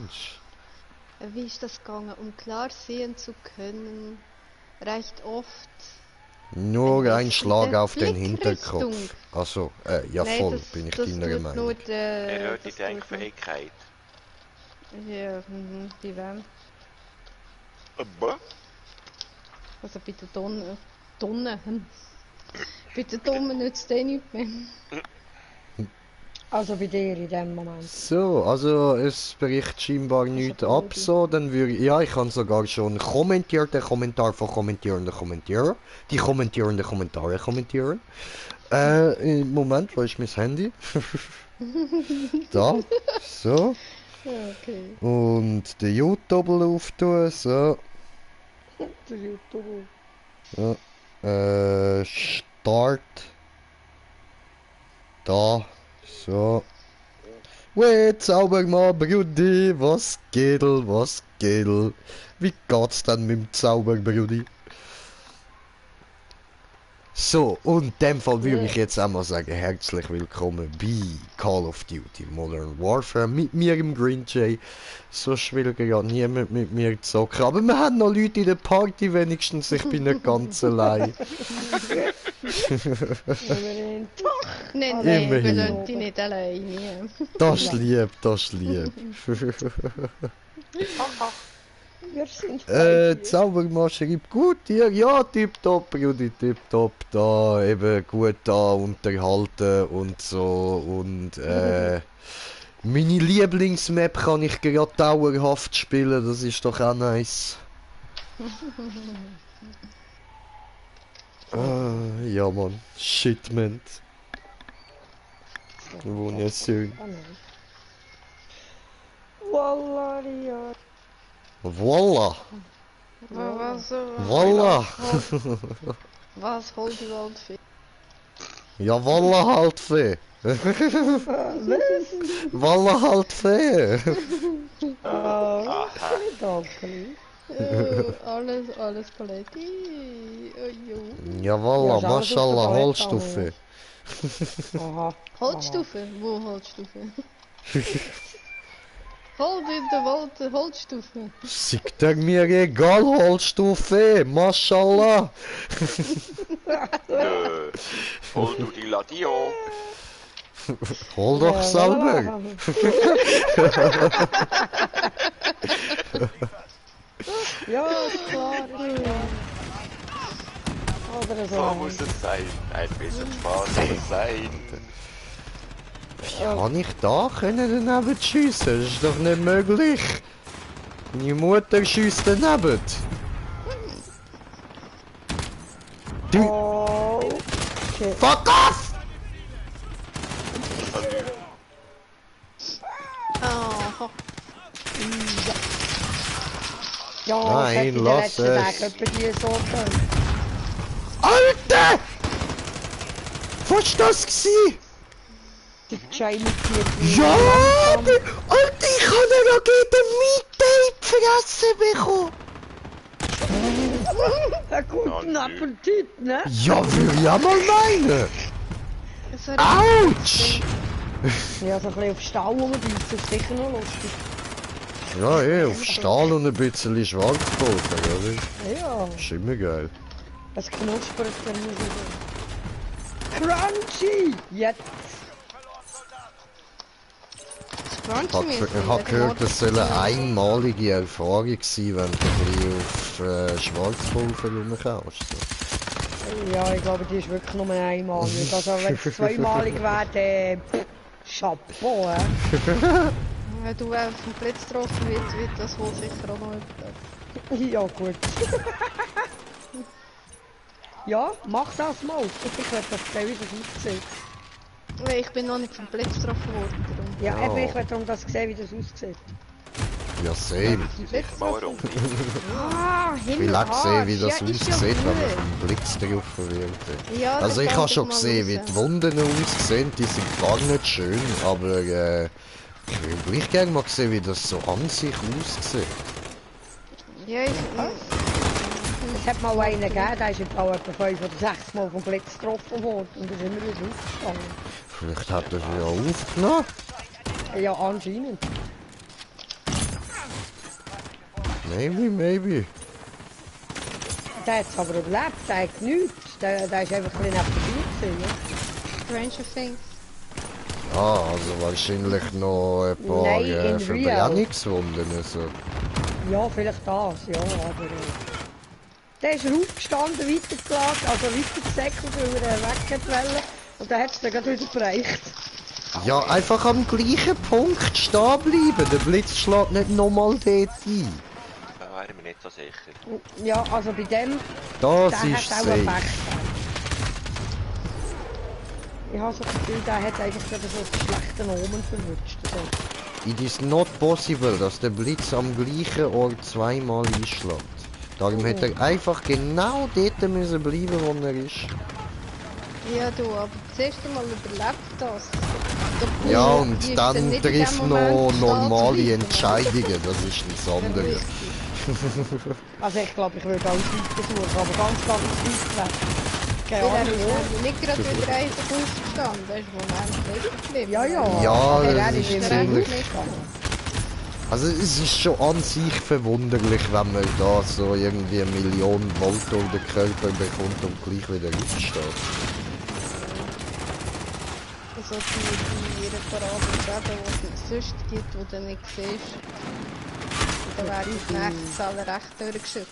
meinst. Wie ist das gegangen? Um klar sehen zu können, reicht oft Nur ein Schlag auf den Blickrichtung. Hinterkopf. Achso, ja Nein, voll, das, bin ich das deiner tut Meinung. nur der... Erhöht die das tut nur- Denkfähigkeit. Ja, bei wem? Also bitte Donne. Bitte Donne nützt eh nicht mehr. Also bei dir in dem Moment. So, also es bricht scheinbar nichts ab, so, dann würde ich, ja, ich habe sogar schon kommentiert, den Kommentar von kommentierenden Kommentierer, die kommentierende Kommentare kommentieren. Im Moment, wo ist mein Handy? Da, so, Okay. und den YouTube auftun, so, Der YouTube. ja, Start, da, so. Weh, Zaubermann, Brudi, was geht'l, was geht'l? Wie geht's denn mit dem Zauberbrudi? So, und in dem Fall würde ich jetzt einmal sagen, herzlich willkommen bei Call of Duty Modern Warfare mit mir im Green Jay. Sonst will ja niemand mit mir zocken, aber wir haben noch Leute in der Party wenigstens, ich bin nicht ganz allein. Nein, Immerhin. wir lassen dich nicht alleine. Das ist lieb, das ist lieb. Wir sind Zaubermann schreibt gut hier, ja, tipptopp, Brudi, tipptopp, da eben gut da unterhalten und so und meine Lieblingsmap kann ich gerade dauerhaft spielen, das ist doch auch nice. Ja man, Shitment. Wunderschön. Wallah, ja. Voila, Was voila. Was holt die Wald für? Ja, voila halt Fee. Voila halt Fee. Danke. Alles Paletti. Oh, jo. Ja, voila, Ja, mashallah, alles Holzstufe. Aha. Holzstufe? Wo Holzstufe? Hol in der Wald Holzstufe. Sieht er mir egal, Holzstufe, mashallah. Hol du die Ladio. Hol doch selber. Ja, ist klar. Oder so. So muss es sein. Ein bisschen Spaß muss sein. Wie kann ich da können daneben schiessen? Das ist doch nicht möglich. Meine Mutter schießt daneben. Du, Oh. Shit. fuck off! Oh, Ja, Nein, das hat in den lass letzten es. Tagen etwa die Sorte. Alter! Was war das gewesen? Die Jamie zieht Ja! Alter, ich habe ja noch gegen Meat-Tape fressen bekommen! einen guten Oh, nö. Appetit, ne? Ja, würde ich auch mal meinen! so Autsch! Ja, so ein bisschen auf Stau rumbeissen ist sicher noch lustig. Ja, auf Stahl und ein bisschen Schwarzpulver, oder? Ja, Ist immer geil. es knuspert dann so. Crunchy! Jetzt! Ich habe gehört, das soll eine einmalige Erfahrung sein, wenn du ein bisschen auf Schwarzpulver rumkommst. So. Ja, ich glaube, die ist wirklich nur einmalig. Also wenn es zweimalig wäre, dann Chapeau, Wenn du vom Blitz getroffen wird das wohl sicher auch noch etwas. Ja, gut. Ja, mach das mal. Ich werde das sehen, wie das aussieht. Nee, ich bin noch nicht vom Blitz getroffen worden. Darum. Ja, Ja. eben, ich werde darum das sehen, wie das aussieht. Ja, same. Warum? Ah, Ich will auch sehen, wie das aussieht, wenn man vom Blitz drauf verwirrt. Ja, Also ich habe schon gesehen, wie die Wunden aussehen, die sind gar nicht schön, aber ich will gleich gerne mal sehen, wie das so an sich aussieht. Ja, ich... Es hat mal einen gegeben, der ist im Fall etwa 5 oder 6 Mal vom Blitz getroffen worden und ist immer wieder aufgestanden. Vielleicht hat er sie ja aufgenommen. Ja, anscheinend. Maybe. Der hat es aber überlebt, der hat nichts. Der ist einfach ein bisschen neben der Tür. Stranger Things. Ah, also wahrscheinlich noch ein paar Nein, in Real. Verbrennungswunden. Also. Ja, vielleicht das, ja, aber... Der ist aufgestanden, weitergeladen, also weitergesäckelt, weil er weg wollte. Und dann hat es dann gerade wieder bereicht. Ja, einfach am gleichen Punkt stehen bleiben. Der Blitz schlägt nicht nochmal dort ein. Da wäre ich mir nicht so sicher. Ja, also bei dem, Das der ist hat auch einen safe. Effekt. Ich habe so das Gefühl, der hat eigentlich gerade so einen schlechten Omen verwünscht. Also. It is not possible, dass der Blitz am gleichen Ort zweimal einschlägt. Darum hätte er einfach genau dort müssen bleiben, wo er ist. Ja, du, aber das erste Mal überlebt das. Der Ja, Bull, und die ist dann nicht in dem trifft Moment noch stehen normale zu bleiben. Entscheidungen, das ist das andere. Richtig. Also ich glaube, ich würde alles weitersuchen, aber ganz weit weg. Keine Weil er Ahnung, ist nicht gerade wieder einfach aufgestanden, der ist im Moment liegen geblieben. ja. Ja, Ja, aber das er ist ist ziemlich- aufgestanden. Also es ist schon an sich verwunderlich, wenn man da so irgendwie 1 Million Volt durch den Körper bekommt und gleich wieder aufsteht. Also die Reparaten Schäden, die es sonst gibt, die du nicht siehst. Da werden die Knechtsale recht durchgeschüttelt.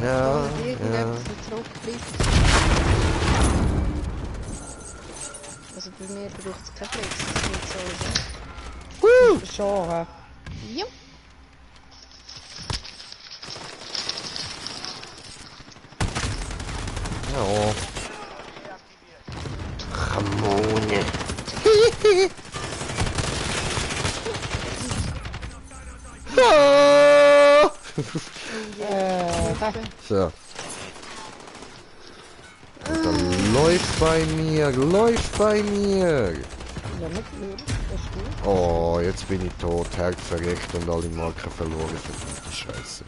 Ja, Und ja. irgendetwas zurückbleibt. Also bei mir braucht es keinen Blitz, das ist nicht so, oder? Schon, hä? Ja. Ja. Ramone. Ah! So. Da läuft bei mir, läuft bei mir. Ja, nicht mehr. Das ist gut. Oh, jetzt bin ich tot, Herz verreckt und alle Marken verloren, verdammte Scheiße.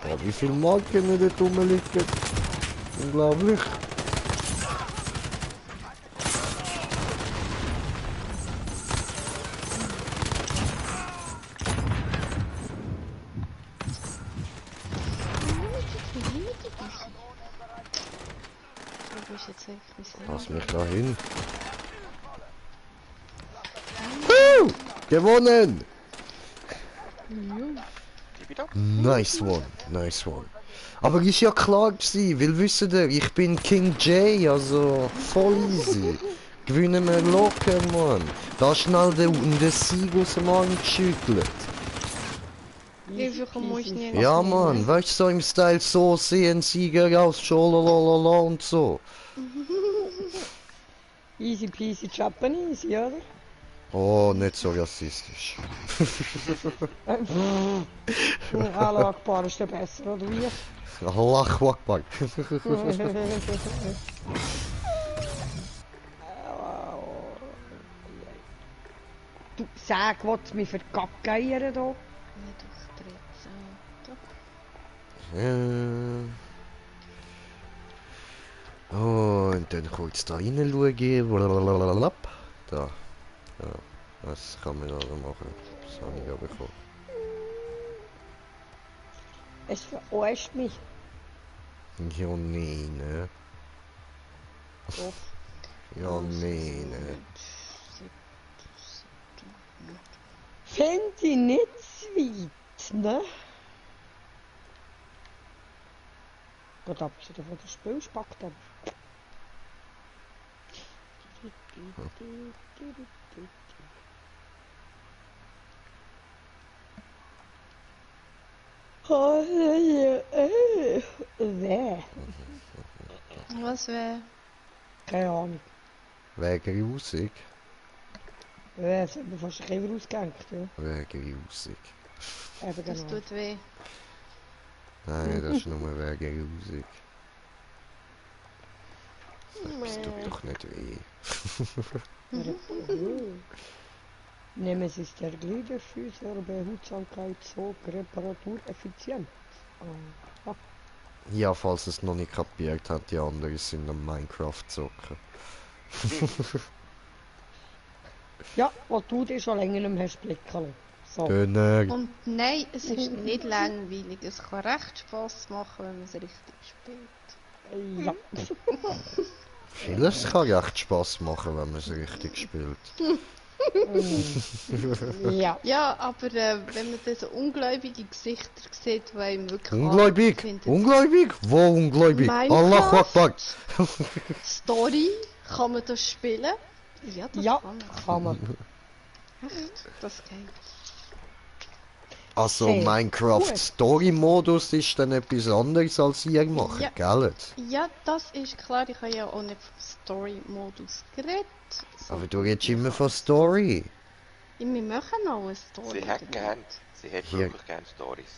Oh, wie viele Marken dort rumliegen. Unglaublich. Wo ist jetzt eigentlich mein Lass Lager? mich da hin. Gewonnen! Tippitopp. Nice one, nice one. Aber ist ja klar gewesen, weil wisst ihr, ich bin King J, also voll easy. Gewinnen wir locker, Mann. Da schnell den Sieg aus dem Arm geschüttelt. Wie viel muss ich nicht Ja, Mann, weißt du, so im Style so sehen Sieger raus, schalalala und so. Easy peasy Japanese, oder? Oh, nicht so rassistisch. Allah Akbar ist der besser, oder wie? Allahu Akbar. Du, sag, was mich verkackeiern da? Nicht auftreten. Und dann kurz da rein schauen. Da. Ja, das kann man also machen. Das habe ich ja bekommen. Es verarscht mich. Ja, nee, ne? Doch. Ja, nee, ne? Finde ich nicht sweet, ne? Gott, abgesehen von der Spiel spackt er. Was wäre? Keine Ahnung. Wegen Musik? Es hat mir fast ein Kiefer ausgehängt, ja. Wegen Musik. Eben Das genau. tut weh. Nein, das ist nur wegen Musik. Das tut doch nicht weh. Nemesis der Gliederfüßer, Behutsamkeit, Zug, Reparatur, effizient. Ah. Ja, falls es noch nicht kapiert hat, die anderen sind am Minecraft zocken. Ja, was du dir schon länger nicht mehr hast blicken. So. Döner. Und nein, es ist nicht langweilig. Es kann recht Spass machen, wenn man es richtig spielt. Ja. Vieles kann recht Spaß machen, wenn man es richtig spielt. Ja. Ja, aber wenn man dann so ungläubige Gesichter sieht, die einem wirklich Ungläubig? findet, Ungläubig? Wo ungläubig? Allahu Akbar. Story, kann man das spielen? Ja, das Ja, kann man. kann man. Echt? Das geht. Also Sehr Minecraft gut. Story Modus ist dann etwas anderes als ihr macht, Ja. gell? Ja, das ist klar. Ich habe ja auch nicht vom Story-Modus geredet. So, Aber du redest immer von Story. wir machen auch eine Story. Sie hat drin. gern, sie hat Hier. wirklich gern Stories.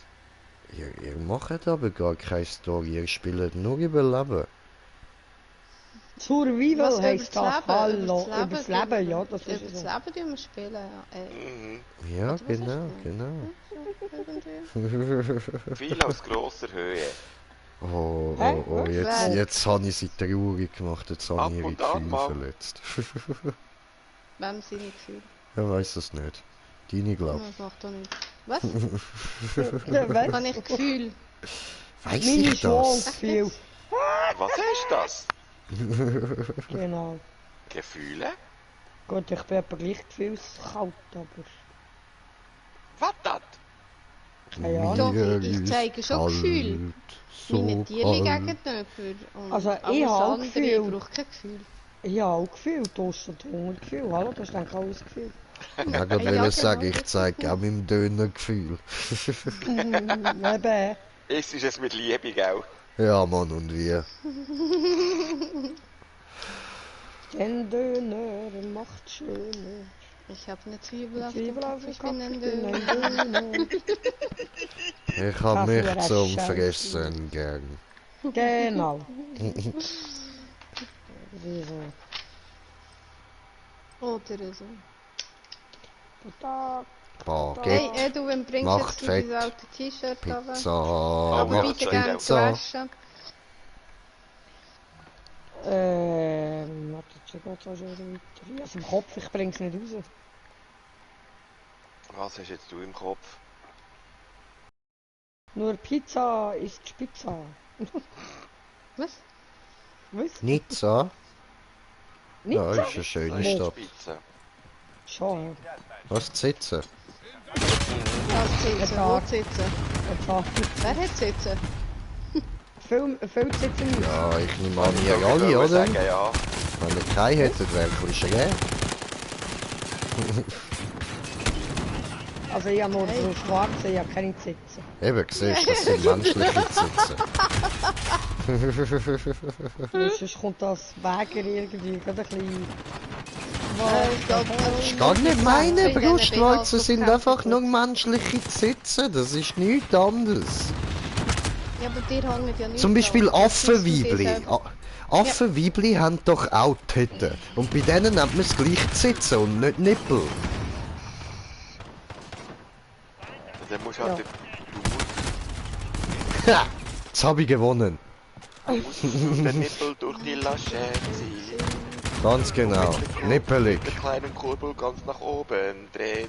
Ihr macht aber gar keine Story, ihr spielt nur Überleben. Survival Was, heisst das. übers Hallo. Leben, Übers Leben, ja, das Über ist das so. Leben tun wir spielen, ja. Mhm. Ja, Was hast du genau, denn? genau. Viel aus grosser Höhe. Oh, Hä? oh, oh, jetzt habe ich sie traurig gemacht, jetzt habe Ab ich ihre und an Gefühle mal. verletzt. Wem seine Gefühle? Er weiß es nicht. Deine glaub. Das macht doch nichts. Was? Ja, weißt Habe ich Gefühl? Weiß Meine ich das? Schwangefühl. Was ist das? Genau. Gefühle? Gut, ich bin aber gleich gefühlskalt, aber... Was das? Keine Ahnung. Doch, Mir ich ist zeige schon kalt, Gefühl. so Meine Tiere kalt. gegenüber. Und Also, ich alles habe andere Gefühl. braucht kein Gefühl. Ich habe auch Gefühl, Durst und Hungergefühl. Hallo, das ist eigentlich alles Gefühl. Ja, gerade Ja, will genau, sagen, ich das zeige auch meinem Dönergefühl. Eben. Es ist es mit Liebe, gell? Ja, Mann, und wie? Den Döner macht schöner. Ich habe eine Zwiebel auf dem Zwiebel auf Kopf, dem ich Kopf, bin ein ich bin ein Döner. Döner. Ich hab mich Ach, zum Scheiße. Fressen gern. Genau. So. Oder so. Da. Hey, Baguette, Edu, wenn bringst Macht jetzt dein fett. altes T-Shirt runter? Pizza, Aber macht bitte fett. gerne Pizza. gewaschen. Warte, jetzt geht es schon weiter. Also im Kopf, ich bring's nicht raus. Was hast jetzt du im Kopf? Nur Pizza ist Pizza. Was? Was? Nizza? Nicht Ja, so? ist eine schöne Das ist Stadt. Spitze. Schon. Was sitzen? Was sitzen? Wo sitzen? Wer hat sitzen? Viel sitzen nicht. Ja, ich nehme an, ihr Ich alle, wollte oder? sagen, ja. Wenn ihr keine hättet, wäre ich schräg. Also ich habe nur so schwarze, ich habe keine Sitzen. Eben, siehst du, das sind menschliche Sitzen. Sonst kommt das Wäger irgendwie gerade ein bisschen... Ich glaube, Das ist gar nicht meine Bei diesen Brustwarzen, sind BH-Flugkämpfen einfach nur menschliche Sitzen. Das ist nichts anderes. Ja, aber dir hängen ja nicht Zum Beispiel dran. Das musst du dir Affenweibli. selber- Affenweibli haben doch auch Titten. Und bei denen nennt man es gleich Sitzen und nicht Nippel. Dann musst du Ja. halt Ha! Jetzt habe ich gewonnen. den Nippel durch die Lasche ziehen. Ganz genau. Nippelig. Den kleinen Kurbel ganz nach oben drehen.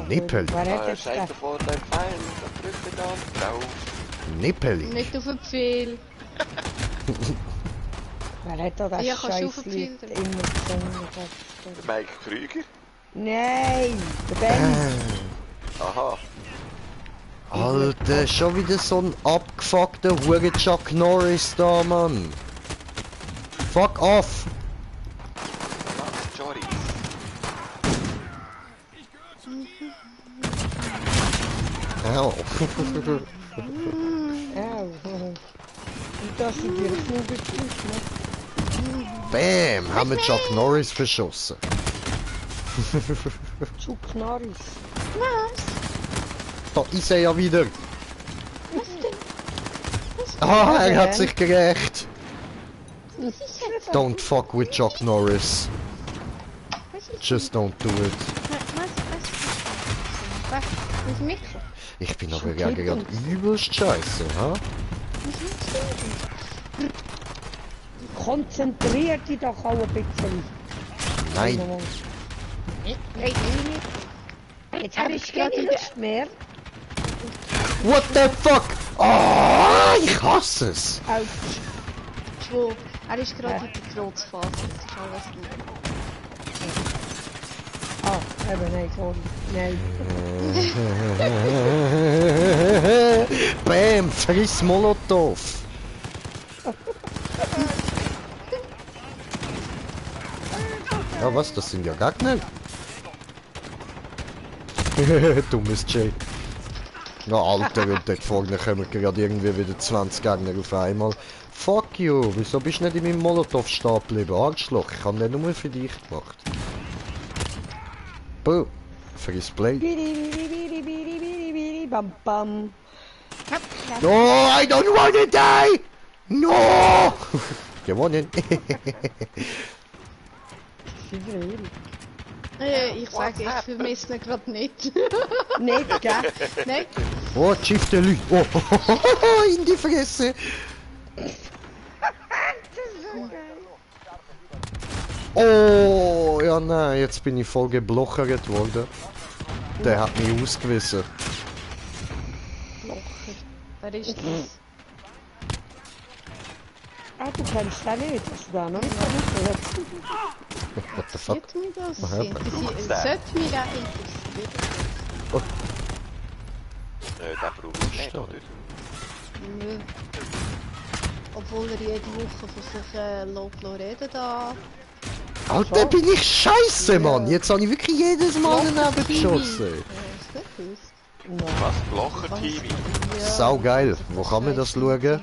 Nippelig. Wer hat Da jetzt erscheint den? vor dein Pfeil, dann drücke das drauf. Nippelig. Nicht auf den Pfeil. Wer hat da das Ja, kannst du Scheißlied aufgefiltert. immer gesungen? Mike Krüger? Nein, der Ben. Aha. Alter, schon wieder so ein abgefuckter Hure Chuck Norris da, Mann. Fuck off. Sorry. Au. Au. Und das sind ihre Fluggeschichten. Bam, haben wir Chuck Norris verschossen. Zu Knarris. Da ist er ja wieder. Ah, er hat sich gerecht. Don't fuck with Chuck Norris. Just don't do it. Was? Nicht Mikro? Ich bin aber ja gerade übelst scheiße, ha? Konzentrier dich doch auch ein bisschen. Nein, Hey, jetzt habe ich keine Lust mehr. What the fuck? Oh, ich hasse es. Autsch. Schwur, er ist gerade in der Trotzphase, das ist alles gut. Ah, eben, nein, sorry. Nein. Bam, friss Molotow. Ja, was? Das sind ja Gegner. Dummes Jay. Na, Alter, und dort vorne kommen gerade irgendwie wieder 20 Gegner auf einmal. Fuck you, wieso bist du nicht in meinem Molotow stehen geblieben? Arschloch, ich habe den nur für dich gemacht. Boom. Friss Play. Biri, biri, biri, biri, biri, biri, bam, bam. No, I don't want to die! No! Gewonnen. Ich sage, ich vermisse ihn gerade nicht. Nicht, gell? Nein, Oh, Chief de Lü. Oh, in die Fresse. Oh, ja nein, jetzt bin ich voll geblochert worden. Der hat mich ausgewiesen. wer ist das? Ah, du kennst den nicht, hast du da noch nicht gehört? What the fuck? Sieht mich das? Aha. Sollte mich auch interessieren. Den brauche ich nicht, oder? Nö. Obwohl er jede Woche von sich lässt reden da. Alter, bin ich scheiße, Mann. Jetzt habe ich wirklich jedes Mal daneben geschossen. Ist nicht gewusst. Was? Blocher-TV? Ja. Sau geil. Wo kann man das schauen?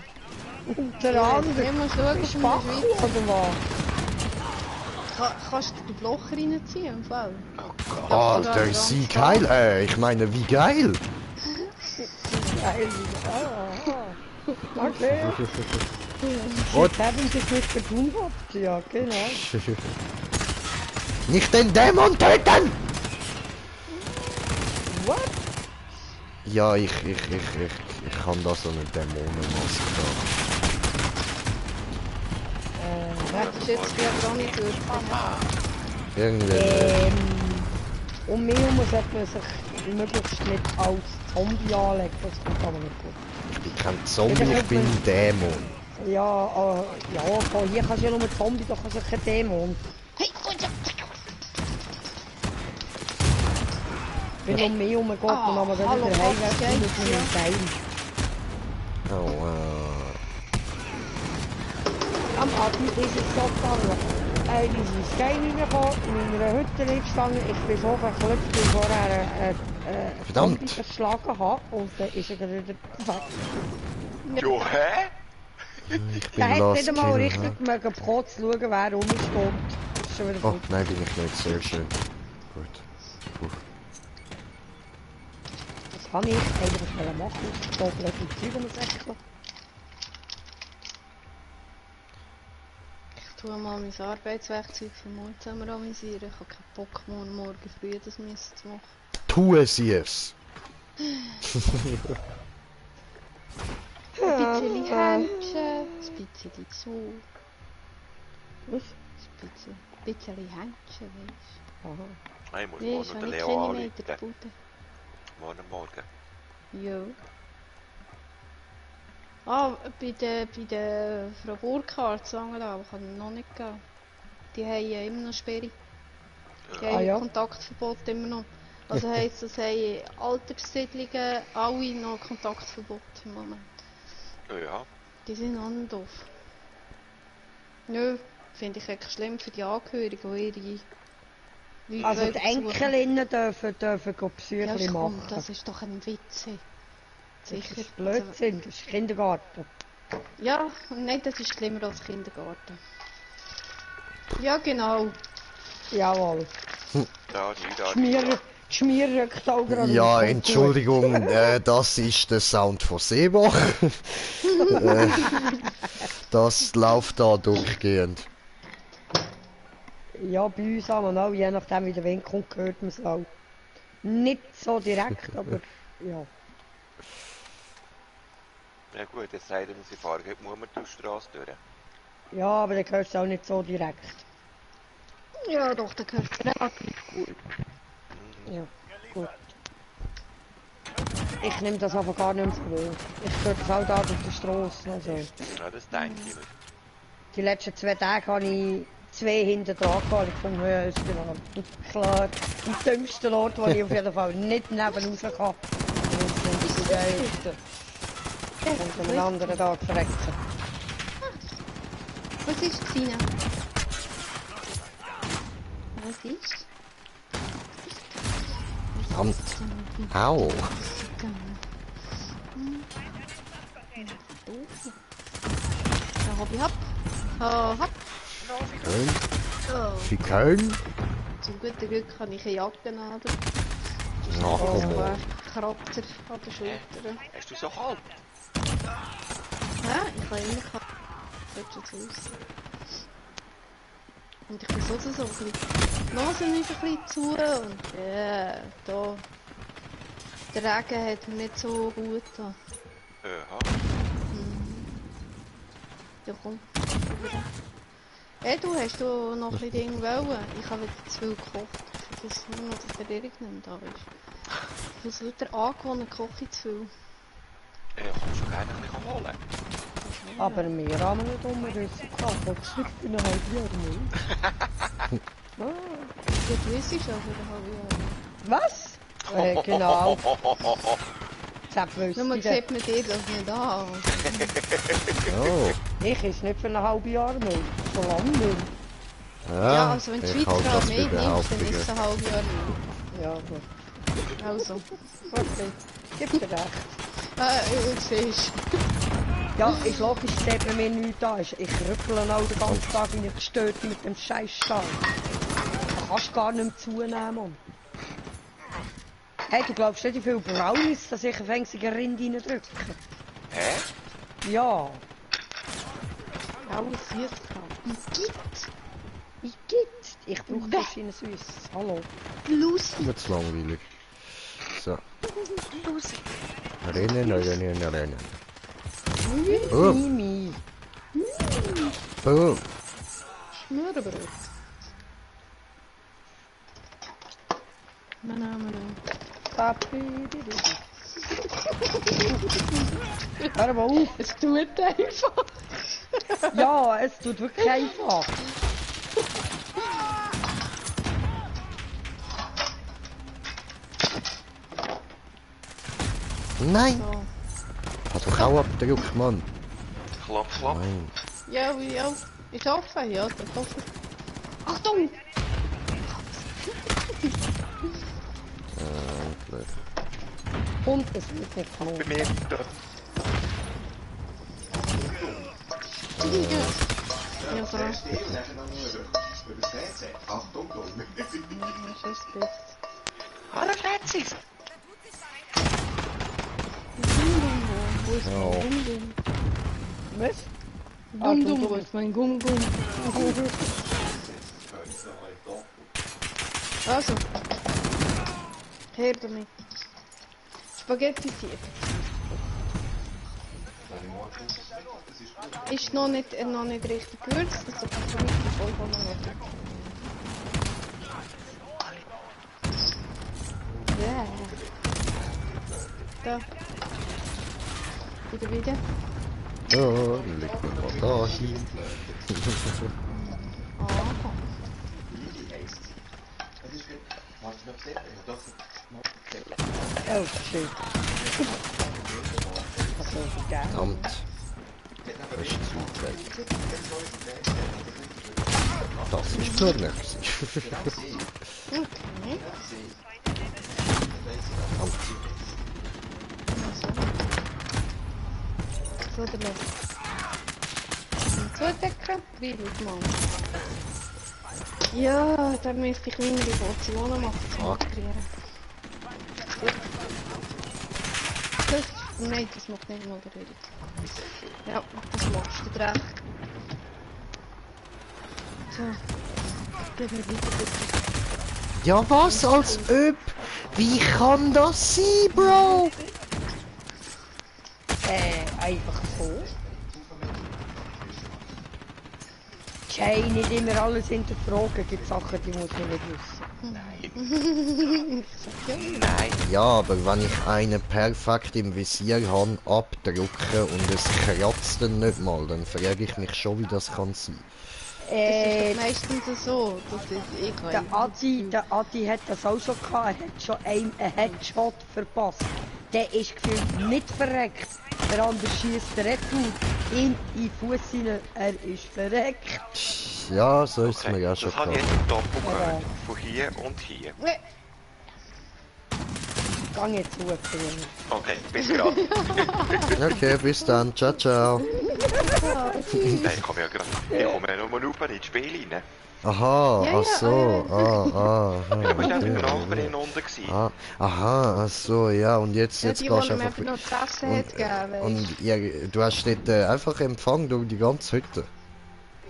Unter anderem. Ich muss schauen, Ist in der Bach Schweiz. oder was? Kannst du die Blocher reinziehen im Fall? Oh Gott. Alter, ist sie geil. Ich meine, wie geil. Geil. Okay. Und- Jetzt haben sie es nicht getan gehabt. Ja, genau. Nicht den Dämon töten! What? Ja, ich kann da so eine Dämonenmaske da. Das ist jetzt gerade auch nicht durch. Irgendwie. Um mich herum sollte man sich möglichst nicht als Zombie anlegen, das kommt aber nicht gut. Ich bin kein Zombie, ich bin ein Dämon. Ja, ja, von hier kannst du ja nur ein Zombie, da kannst du kein Dämon. Wenn um mich herum geht, dann haben wir dann hallo, wieder was heimweg geht mit einem Teil. Oh, Am Abend ist es so gegangen. Ist ins Game reingekommen, in meiner Hütte gestanden, ich bin so verklopft, weil ich vorher Verdammt. Zombie verschlagen habe und dann ist er wieder weg. Jo, hä? ich Er bin hat Last nicht einmal Kill. richtig mögen zu schauen, wer rumsteht. Das ist schon wieder Oh, gut. nein, bin ich nicht. Sehr schön. Gut. Das kann ich eigentlich mal machen. Ich stehe vielleicht im Zeug umsäckeln. Ich tue mal mein Arbeitswerkzeug für morgen zusammen organisieren. Ich habe keinen Bock, morgen früh das Mist zu machen. Tue sie es. Ein bisschen Händchen, ein bisschen zu. Was? Ein bisschen Händchen, weißt Aha. Ich muss du. morgen Weisst noch du, den ich Leo kenne mich in anrufen. der Bude. Morgen. Ja. Ah, bei der Frau Burkhardt, sagen wir kann ich noch nicht gehen. Die haben ja immer noch Sperre. Die haben ja. Kontaktverbot immer noch. Also heisst, das haben Alterssiedlungen alle noch Kontaktverbot im Moment. Ja. Die sind auch nicht doof. Nö, finde ich echt schlimm für die Angehörigen, die ihre Leute Also die besuchen. Enkelinnen dürfen Ja, Psyche komm, machen. das ist doch ein Witz. Das Sicher. ist Blödsinn, das ist Kindergarten. Ja, nein, das ist schlimmer als Kindergarten. Ja, genau. Jawohl. Da. Die Schmier rückt auch gerade Ja, auf. Entschuldigung, das ist der Sound von Seebach. Das läuft da durchgehend. Ja, bei uns haben wir auch, je nachdem wie der Wind kommt, hört man es auch. Nicht so direkt, aber ja. Ja gut, es sei denn, sie fahren heute Mummertusstrasse durch. Ja, aber dann hörst du es auch nicht so direkt. Ja, doch, der gehört relativ gut. Ja, gut. Ich nehme das aber gar nicht mehr so wild. Ich höre das auch da auf der Straße. Also. Ja, das denke ich mir. Die letzten 2 Tage habe ich 2 hinten dran gehabt. Ich fand, ja, ist genau. Klar, am dümmsten Ort, wo ich auf jeden Fall nicht neben raus kann. Das sind die Geilsten. Und am anderen Tag verrecken. Was ist Xina? Was ist? Verdammt. Au. Da hab ich hopp. Köln. Oh. Für Köln? Zum guten Glück habe ich eine Jacke an. Na, komm Ein mal. Kratzer an der Schulter. Hast du so kalt? Ja, ich habe immer kalt. Sieht schon so aus. Und ich bin so ein bisschen... Die Nase ist ein bisschen zu und da... Der Regen hat mir nicht so gut getan. Aha. Ja komm. Hey, du hast du noch ein bisschen Ding wollen? Ich habe wieder zu viel gekocht. Ich vergesse nur noch, dass der Erik nicht mehr da ist. Ich muss wieder angewohnt, koche ich zu viel. Kannst du gerne ein bisschen holen? Aber wir haben nicht umgerissen gehabt. Und zurück in ein halbes Jahr nicht. Ja, du isst schon für ein halbes Jahr. Was? Genau. Das wüsste Nur ich. sieht man dir das nicht an. Oh. Ich ist nicht für ein halbes Jahr mehr. So lange nicht. Ja, also wenn die ich Schweiz halte gerade das mehr für nimmt, dann Behauptungen. ist es ein halbes Jahr nicht. Ja, gut. Also. Okay. Gib dir recht. Siehst Ja, ist logisch, sieht man mir nichts an. Ich rüttle auch den ganzen Tag wie ich gestört mit dem scheiß Stein. Da kannst du gar nicht mehr zunehmen, Mann. Hey, du glaubst nicht, wie viel Brownies, dass ich ein fängiger Rind reindrücke? Hä? Ja. alles süß gehabt. Ich geht. Ich brauche das in Süß. Hallo. Lucy. Wird langweilig. So. Lucy. Rennen. Oh, Mimi. boom. Smørrebrød. Mana. Papi. Hör mal auf. Es tut einfach. Ja, es tut wirklich einfach. Nein! So. Hat doch auch abgedrückt, Mann. Klap. Nein. Ja, ist offen, ja, das ist offen. Achtung! Blöd. Und es wird nicht Bei genommen. mir da. Ja, so. Das ist das. Hallo Francis! Wo ist Oh. mein Gum-Gum? Was? Gum-Gum, wo ist mein Gum-Gum? Also. Her damit. Spaghetti 4. Ist noch nicht richtig gewürzt, das ist für mich vollkommen noch. Ja. Da. Wieder. Ja, leg mir mal da hin. Ah. Oh, shit. Was soll ich geil? Verdammt. Das ist zu weit weg. Das ist Körner. Okay. So, der letzte. Zudecken, wie Mann. Ja, da müsste ich kleinere Portionen machen zum Ah. Integrieren. Nein, das macht nicht mal der Erik. Ja, das machst du recht. So. Gehen wir weiter bitte. Ja, was als ob? Wie kann das sein, Bro? Einfach so. Jay, nicht immer alles hinterfragen, gibt Sachen, die muss man nicht wissen. Nein. Nein. Ja, aber wenn ich einen perfekt im Visier habe, abdrucke und es kratzt dann nicht mal, dann frage ich mich schon, wie das kann sein. Das ist doch meistens so. Das ist Der Adi hat das auch schon gehabt, er hat schon einen Headshot verpasst. Der ist gefühlt nicht verreckt. Der andere schießt retour, ihm in den Fuß hinein, er ist verreckt. Ja, so ist es Okay, mir auch schon das habe ich gekommen. jetzt doppelt von hier und hier. Gang jetzt hoch, Junge. Okay, bis gerade. Okay, bis dann. Ciao, ciao. Nein, ich komme ja nur auf ins Spiel rein. Aha, Ja, ach so. Du bist Okay, einfach mit der okay. Nachbarin unten gewesen. Aha, ach so, ja, und jetzt Ja, gehst die, du die mir einfach... einfach noch zu essen hat gegeben, weisst Und ja, du hast dort einfach Empfang durch die ganze Hütte.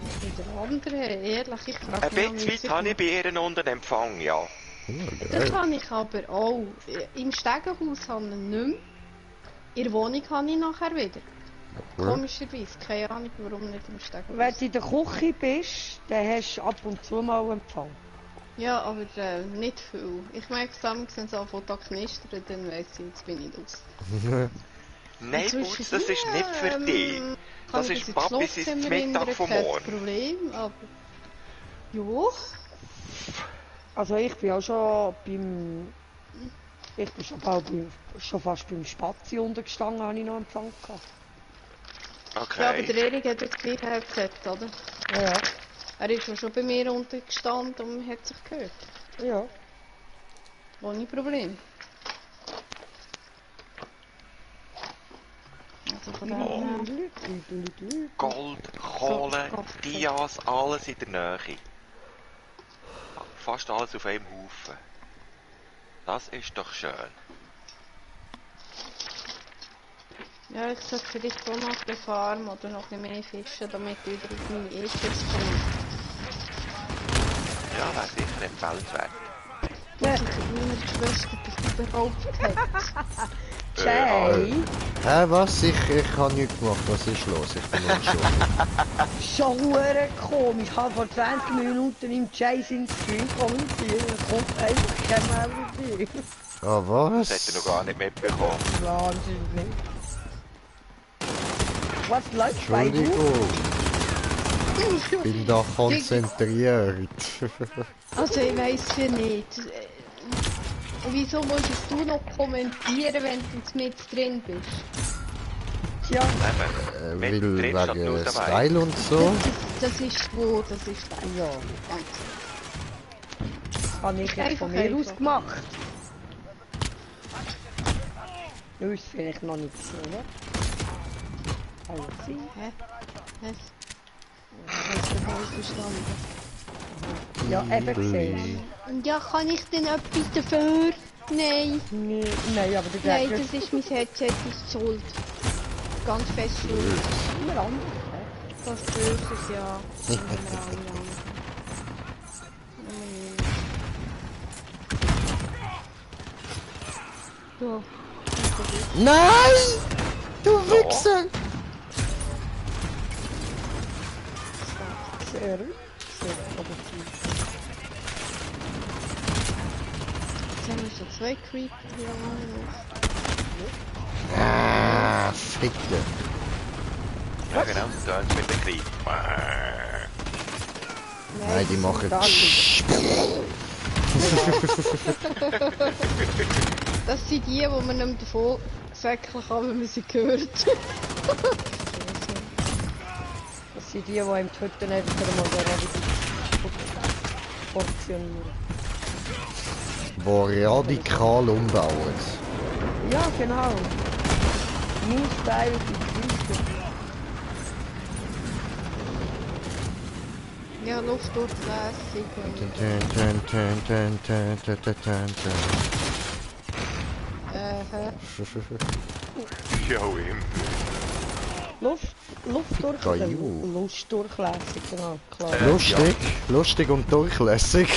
Und der andere, ehrlich, ich frage Ein bisschen weit habe ich bei ihr unten Empfang, ja. Ja, Das geil. habe ich aber auch. Im Stegenhaus habe ich nicht mehr. In der Wohnung habe ich nachher wieder. Komischerweise, keine Ahnung warum nicht im Stegenhaus. Wenn du in der Küche bist, dann hast du ab und zu mal Empfang. Ja, aber nicht viel. Ich merke es dann, wenn es anfängt zu knistern, dann weiss ich, jetzt bin ich los. Nein, Putz, das ist nicht für dich. Das ist Papi sein Mittag vom kein Morgen. Problem, aber... Ja, Also ich bin auch schon beim... Ich bin schon fast beim Spazi untergestanden, habe ich noch Empfang gehabt. ja, aber Okay. der Erik hat das gleich gesagt, oder? Ja, Er ist ja schon bei mir untergestanden und man hat sich gehört. ja. Ohne Problem. Also von dem Oh. her... Gold, Kohle, Dias, alles in der Nähe. Fast alles auf einem Haufen. Das ist doch schön. Ja, ich sollte vielleicht auch noch ein bisschen farmen oder noch ein bisschen mehr fischen, damit ich wieder auf meine Ekels komme. Ja, wäre sicher empfehlenswert. Was ich meiner Schwester das überhaupt hat. Jay, Was? Ich habe nichts gemacht. Was ist los? Ich bin unschuldig. schon hure komisch. Ich habe vor 20 Minuten im Jay seinen Stream kommentiert. Es kommt einfach kein Meldung. Ah, Das hätte er noch gar nicht mitbekommen. Wahnsinn, nicht? Was läuft bei dir? Entschuldigung. Ich bin da konzentriert. Also ich weiss ja nicht. Wieso musst du noch kommentieren, wenn du mit drin bist? Ja, Eben, Weil mittendrin statt nur wegen dabei. Style und so. Das ist wo, das ist da. ja. Das habe ich jetzt von mir aus gemacht. Du ist vielleicht noch nicht so, oder? Hallo, sie? Hä? Was? Hast du falsch verstanden? Ja, eben gesehen. Und ja, kann ich denn etwas dafür? Nein. Nee, nein, aber der Nein, Gegner das ist mein Headset, ist schuld. Ganz fest schuld. ist immer anders. Das Böses, ja. Immer alle an. Ja. Nein! Du Wichser! Sehr, sehr produktiv. Jetzt haben wir schon 2 Creeper hier noch. Ah, Ficke. Ja genau, so tun sie mit dem Krieg. Nein, die machen... Das sind die, wo man nicht davon säckeln kann, wenn man sie hört. Das sind die, die im Hütten einfach mal so portionieren. Wo radikal umbauen. Ja, genau. New Style die Kiste. Ja, Luftdurchlässig und... Ja, immer. Luftdurchlässig, genau, klar. Lustig, lustig und durchlässig.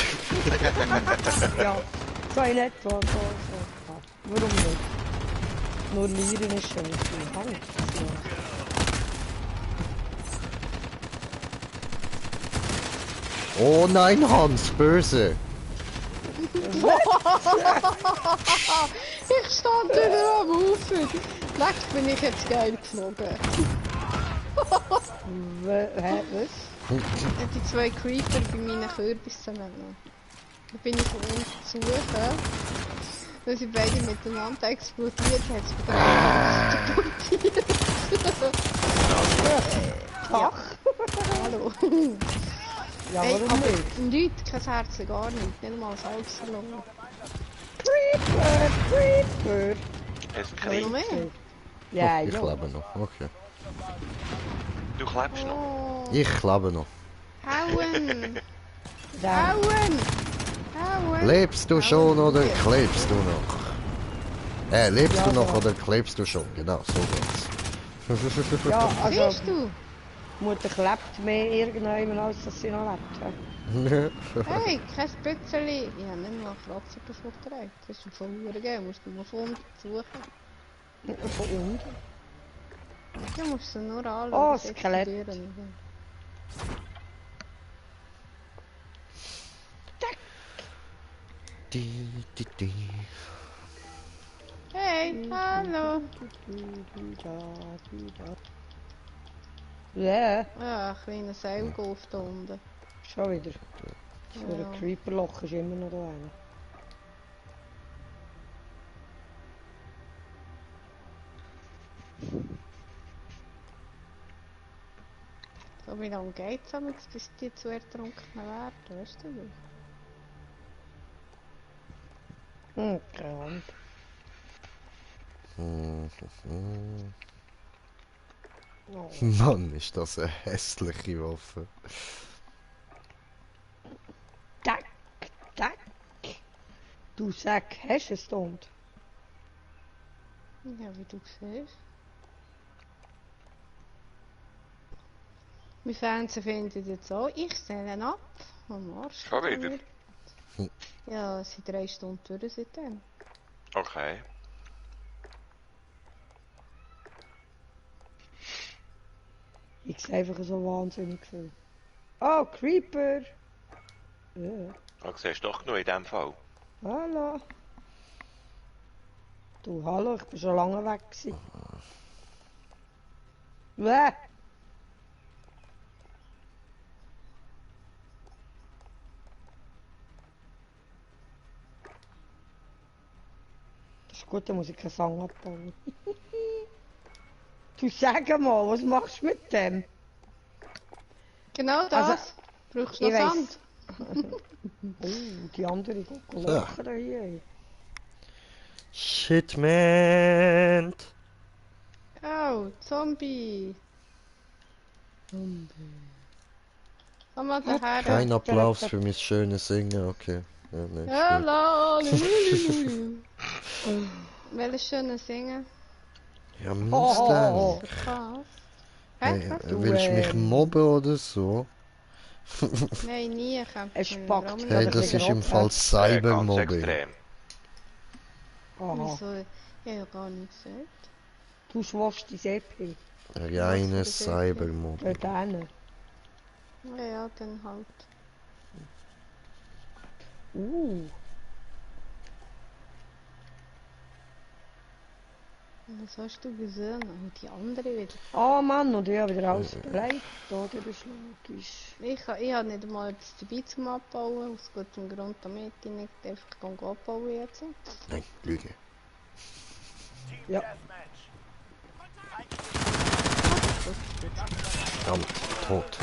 Ja, so in etwa, so. Ja. Warum nicht? Nur Lieren ist schon nicht viel Hand. Oh nein, Hans, böse. Ich stand wieder am Ufer. Leck, bin ich jetzt geil geflogen. Hä, was? Die zwei Creeper bei meinen Kürbissen. Da bin ich von unten zu suchen. Weil sie beide miteinander explodiert hat, es explodiert. Ach. Hallo. Ja, Ey, warum aber nicht? nichts, kein Herz, gar nicht. Nicht mal Salz verloren. Creeper, Creeper. Es Noch klebt. mehr? Ja, Ich ja. lebe noch, okay. Du klebst noch. Oh. Ich lebe noch. Hauen! Da. Hauen! Hauen! Lebst du schon oder klebst du noch? Lebst Ja, du noch so. oder klebst du schon? Genau, so geht's. Ja, also, Siehst du? Mutter klebt mehr irgendjemand als dass sie noch lebt. Hey, kein Spitzelli. Ich habe nicht mal Kratzer davon getragen. Das ist ein Verlierer gegeben. Musst du mal von unten suchen. Von unten. Ja, musst du nur anschauen. Oh, das Skelett. explodieren. Die. Hey, hallo. Ja, Ja, ein kleiner Seilgolf da unten. schon wieder. Für Ja. ein Creeperloch ist immer noch da einer. So, wie lange geht's jetzt, bis die zu ertrunken werden? Weißt du das? Keine Ahnung. Oh. Mann, ist das eine hässliche Waffe. Tack, tack. Du Sack, hast du es dort? Ja, wie du siehst. Mein Fernseher findet jetzt auch, ich stelle ihn ab. Am Arsch. Schon wieder? Ja, es sind 3 Stunden durch seitdem. Okay. Ich sehe einfach so wahnsinnig viel. Oh, Creeper! Ja, Du siehst doch genug in dem Fall. hallo. Du, hallo, ich bin schon lange weg gewesen. Bäh. Das ist gut, dann muss ich keinen Sang abbauen. Du, sag mal, was machst du mit dem? Genau das. Also, Brauchst du noch ich weiss. Sand? Oh, die andere gucken So. locker hier. Shitman! Oh, Zombie. Komm mal daher. Kein Applaus für mein schönes Singen, okay. Ja, nee, ist gut. Hallo, welches schöne Singen? Ja, Mustang. Was? Hey, Was? willst du mich mobben oder so? Nein, nie. Ich hab Es mit packt Rahmen- mich Hey, ein das bisschen ist im grob, Fall Ganz Cybermobbing. extrem. Aha, Wieso? Ich habe ja gar nichts gesagt. du schwörst die EP. Reines Was für eine Cybermobbing. Denen. Ja, dann halt. Was hast du gesehen? Und die andere wieder. Oh Mann, und ich habe wieder alles beleidigt. Da, das ist logisch. Ich habe nicht einmal etwas dabei zum Abbauen, aus gutem Grund, damit ich nicht einfach abbauen jetzt. Nein, Lüge. Ja. Verdammt, tot.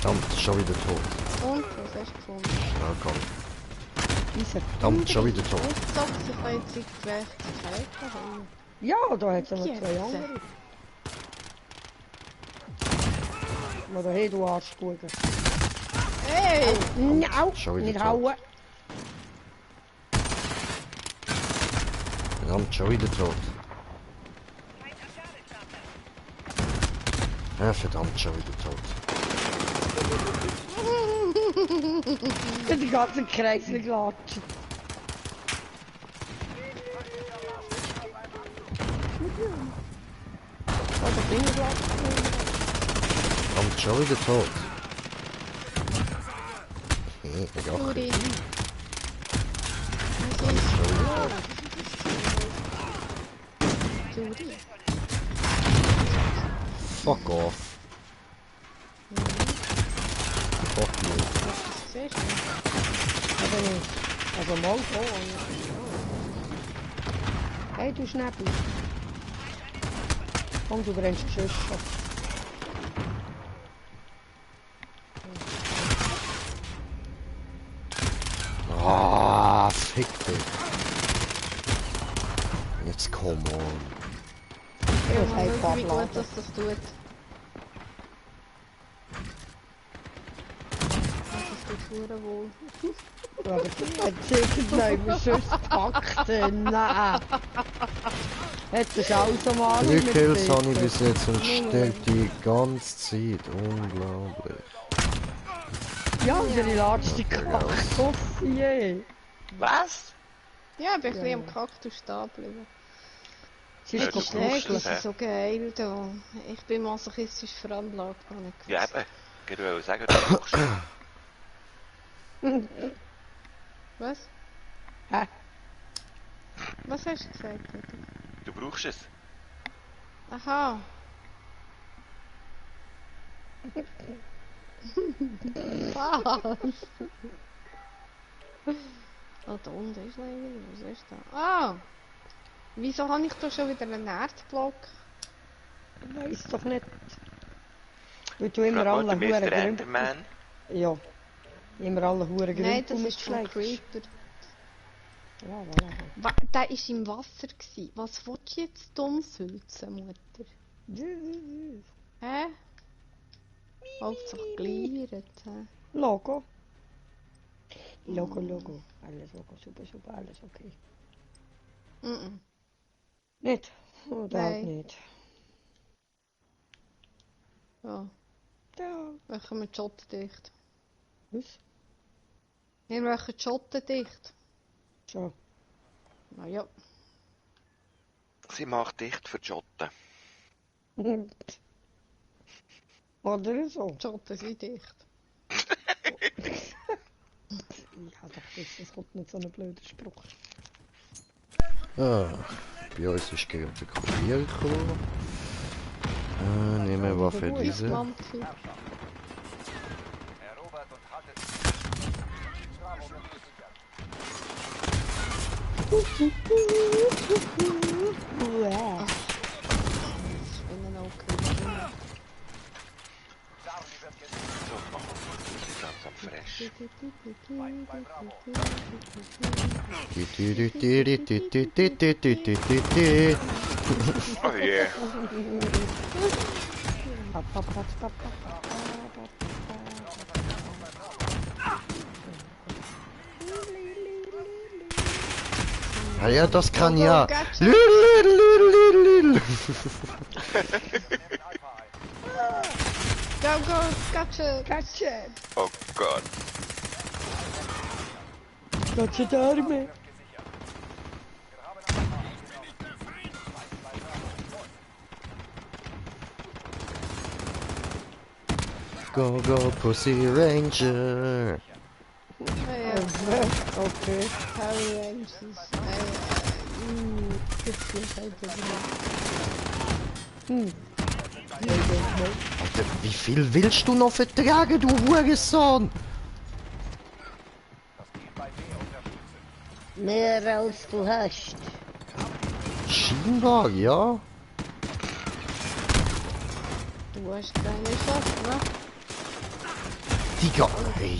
Verdammt, schon wieder tot. Und, was hast du gefunden? Ja, komm. Diese. Verdammt, schon wieder tot. Und so, sie können jetzt Gerechtigkeit haben. Ja, da hat es noch Jetzt. zwei andere. Maar da hey, du Arschbuben. Hey! Nou, Schon wieder nicht tot. hauen. Verdammt, schon wieder tot. Ja, verdammt, schon wieder tot. Die ganze Kreis gelatscht. Oh, der Finger gelatscht. Verdammt, schon wieder tot. Juri. Juri. Fuck off. Fuck you. Siehst du? Aber nicht. Also mal so. Hey, du Schnäppel. Komm, du brennst geschossen. Ah, fick dich. Jetzt come on. Ja, das Ja, heißt wie gut abladen. dass das tut. Das tut verdammt wohl. Aber die hat irgendjemand sonst gepackt. Nein. Hat das alles am Arm 3 mit Kills habe ich Peter. bis jetzt und stellt die ganze Zeit. Unglaublich. Ja, der letzte Kaktus je. Was? Ja, ich bin ein Ja. bisschen am Kaktus stehen geblieben. Sie Ja, ist du Das brauchst ist das, so geil da. Ich bin masochistisch veranlagt, habe ich Ja, gewusst. eben. Ich wollte sagen, du brauchst es. Was? Hä? Was hast du gesagt, Peter? Du brauchst es. Aha. Was? Oh, da unten ist noch irgendwie. Was ist da? Ah! Wieso habe ich da schon wieder einen Erdblock? Ich weiss doch nicht. Weil du immer Frag mal alle den Mr. Huren Grün... Enderman. Ja. Immer alle Huren Nein, Grün das ist vom Creeper. Ja, voilà. Der war im Wasser. Was willst du jetzt dumm sülzen, Mutter? Hä? Hauptsache gliert. Hä? Logo. Logo. Alles Logo, super, alles okay. Mhm. Nicht? Oder halt Nein. nicht. Ja, Ja. machen wir die Schotten dicht. Was? Wir machen die Schotten dicht. So. Na ja. Sie macht dicht für die Schotten. Oder so. Die Schotten sind dicht. Ich hab doch gewusst, es kommt nicht so ein blöder Spruch. Ah, bei uns ist gerade der Kurier gekommen. Nehmen wir Waffe diese. Manfi. Ich bin ein okay. So, machen wir das langsam fresh. Oh yeah. Ah ja, das kann ja. Go, gotcha. Gotcha! Oh Gott. Gotcha Dame! Go, Pussy Ranger. Okay. Power Rangers. Gibt's nicht heute Alter, wie viel willst du noch vertragen, du Hurensohn? Mehr als du hast. Scheinbar, ja. Du hast keine Chance, ne? Digga, ey.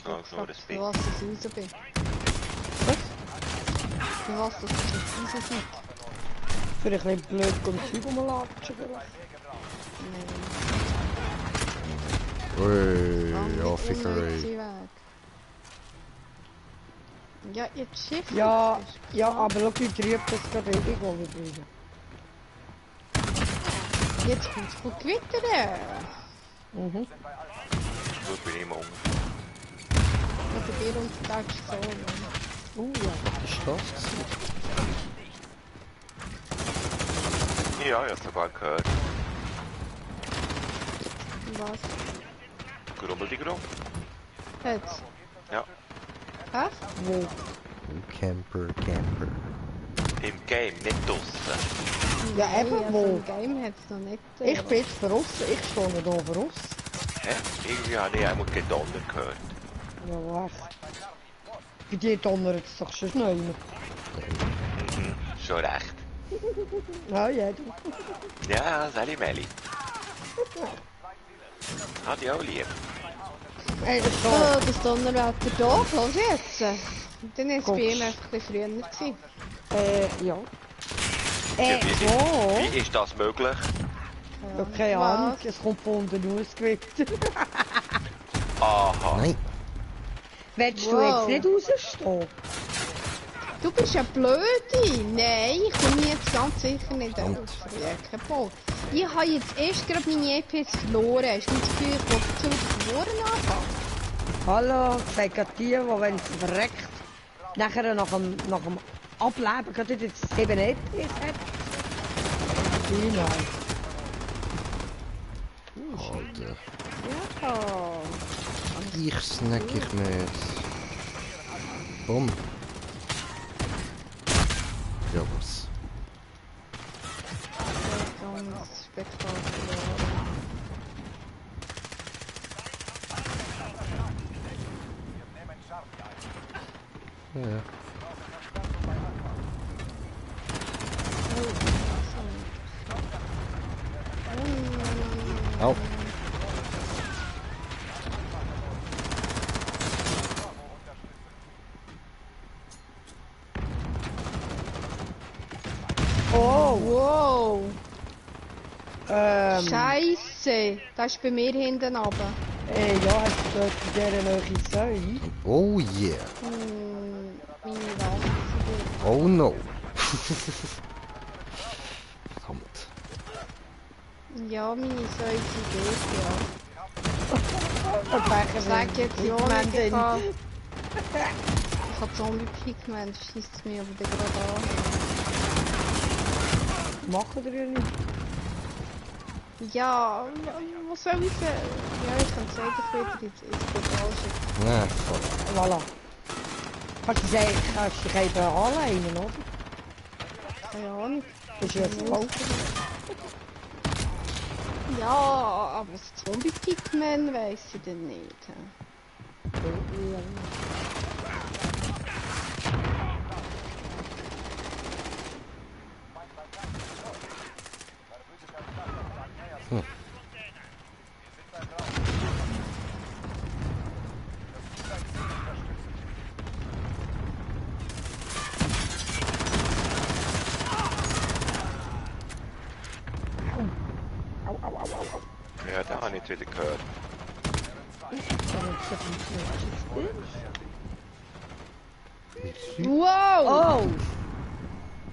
Oh, nur das Für Bild. was ich raus bin. Was? Für was das ich jetzt raus bin? Für ein bisschen blöd und Zeug rumlatschen. Ui, ja, Fickerei. Ja, jetzt Schiff. Ja, ja, aber schau, ich trieb das gerade irgendwo wieder. Jetzt kommt's gut Gewitter. Mhm. Gut, bin ich immer unten. Also wir untertags so. Ja. Ist das? Ja, ich hab's sogar gehört. Was? Grummel die Grummel. Jetzt? Ja. Hä? Wo? Oh, Camper, Camper. Im Game, nicht draussen. Ja, Nein, eben, also wo? im Game hat es noch nicht. Ich bin jetzt draussen, ich stehe noch hier draussen. Hä? Irgendwie habe ich einmal Gedonner gehört. Ja, was? Bei dir donnert es doch schon neu. Mhm, schon recht. Ja, ja, du. Ja, Sally Melli. Hat ich auch lieb. Ey, das ist so. Oh, das Donnerwetter da, los jetzt. Dann war es bei Guckst. ihm einfach ein bisschen früher. Gewesen. Ja. Ja, So. wie ist das möglich? Ja, keine Ahnung, Was? es kommt von unten ausgewickelt. Aha. Nein. Willst du Wow. jetzt nicht rausstehen? Du bist ja blöde. Nein, ich komme jetzt ganz sicher nicht raus. Ja, kein Bock. Ich habe jetzt erst gerade meine EPs verloren. Hast du nicht das Gefühl, ich will zurück verloren anfangen? Hallo, sagt gerade die, wenn sie verreckt, nachher nach dem Ableben gerade jetzt 7 EPs hat. Nein. Alter. Ja. Ich snack ich mit. Bumm. Ja, was? Ganz spektakulär. Ja. Au. Oh, Wow. Scheiße. Scheiße. Das ist bei mir hinten runter. Ja, hast du dort in dieser Nähe Säule? Oh yeah. Meine Wand ist Oh no. Verdammt. ja, meine Säule sind dort, ja. Und Becher Ich sag jetzt ja nicht, ich Pigment habe Zombie-Pigment, schießt mich aber dann gerade an. Machen wir ja nicht. Ja, was soll ich sagen? Ja, ich kann es wieder ins Portal schicken. Ja, voll. Voilà. Kannst du sagen, kannst dich eben anleihen, oder? Keine Ahnung. Das ist ja verkaufen. Ja, aber das Zombie-Pigment weiss ich dann nicht. Ja, da habe ich jetzt wieder gehört. Wow! Oh!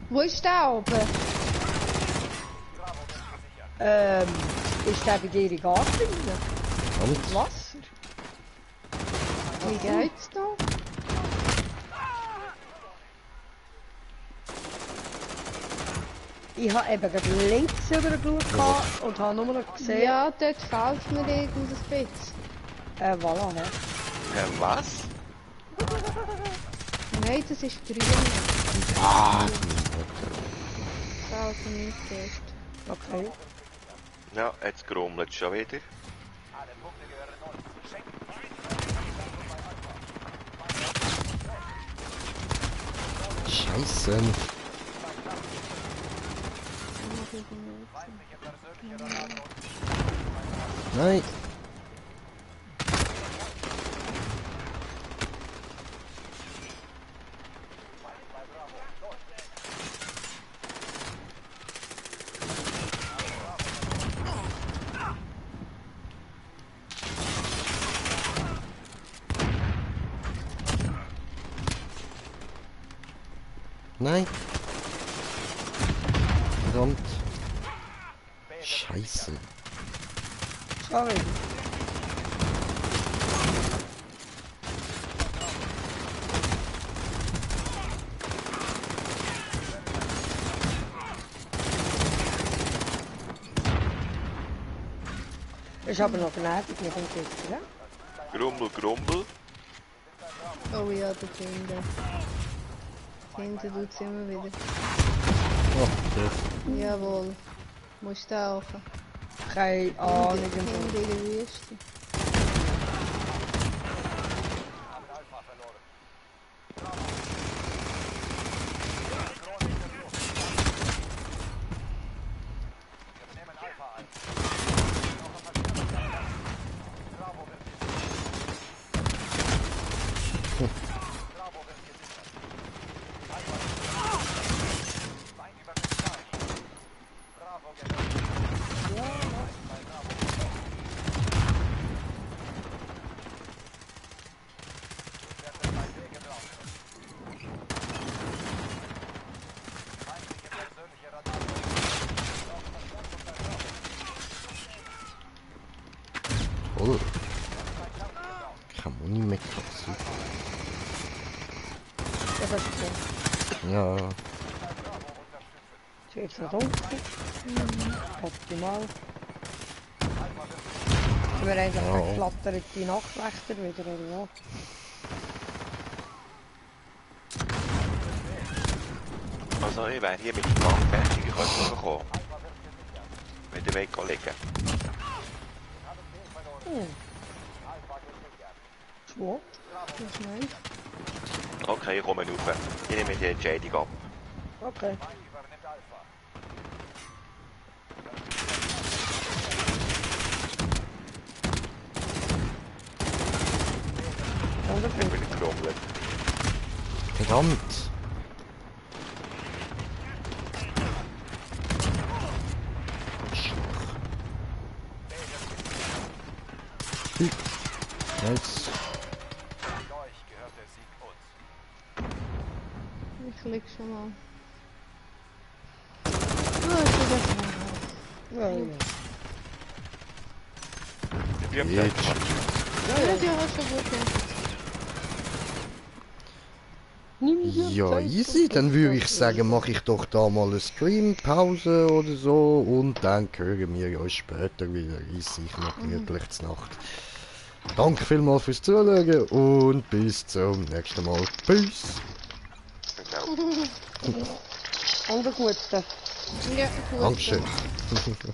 Wo ist der oben? Ist der bei dir in Garten drin? Und? Wasser? Wie geht's da? Ich habe eben gerade links rüber geschaut und habe nur noch gesehen... Ja, dort fehlt mir irgendein bisschen. Voilà, hä? Was? Nein, das ist grün. Ah, Fehlt mir nicht dort. Okay. Ja, jetzt grummelt es schon wieder. Scheiße. Nein. Nein. Verdammt. Scheiße. Sorry. Das ist aber noch gnädig mit dem Gitter, ja? Grummel, Grummel. Oh ja, da hinten. Hinten tut es immer wieder. Oh, das. Jawohl. Musst tauchen. Keine Ahnung. Hinten in der Wüste. Oh. Kein Muni mehr super. Das ist so. Ja. Ist jetzt noch dunkel. Optimal. Sind wir eigentlich geflattert die Nachtwächter wieder, oder was? Also ich wäre hier mit dem Mann fertig, ich könnte noch kommen. Wenn ihr wollt liegen. Schwach. Was meinst du? Okay, ich komme rauf. Ich nehme die Entscheidung ab. Okay. Ich bin gerummelt. Verdammt. Nice. Ich leg schon mal. Oh, ich will das mal. Ja, ja. Ich bin am Jetzt. Ja, die hast du gut gemacht. Ja, easy. Dann würde ich sagen, mache ich doch da mal eine Stream-Pause oder so und dann hören wir uns später wieder. Easy, ich mache gemütlich zur Nacht. Danke vielmals fürs Zuschauen und bis zum nächsten Mal. Peace! Genau. Und ein guter. Ja, gut. Dankeschön. Bitte.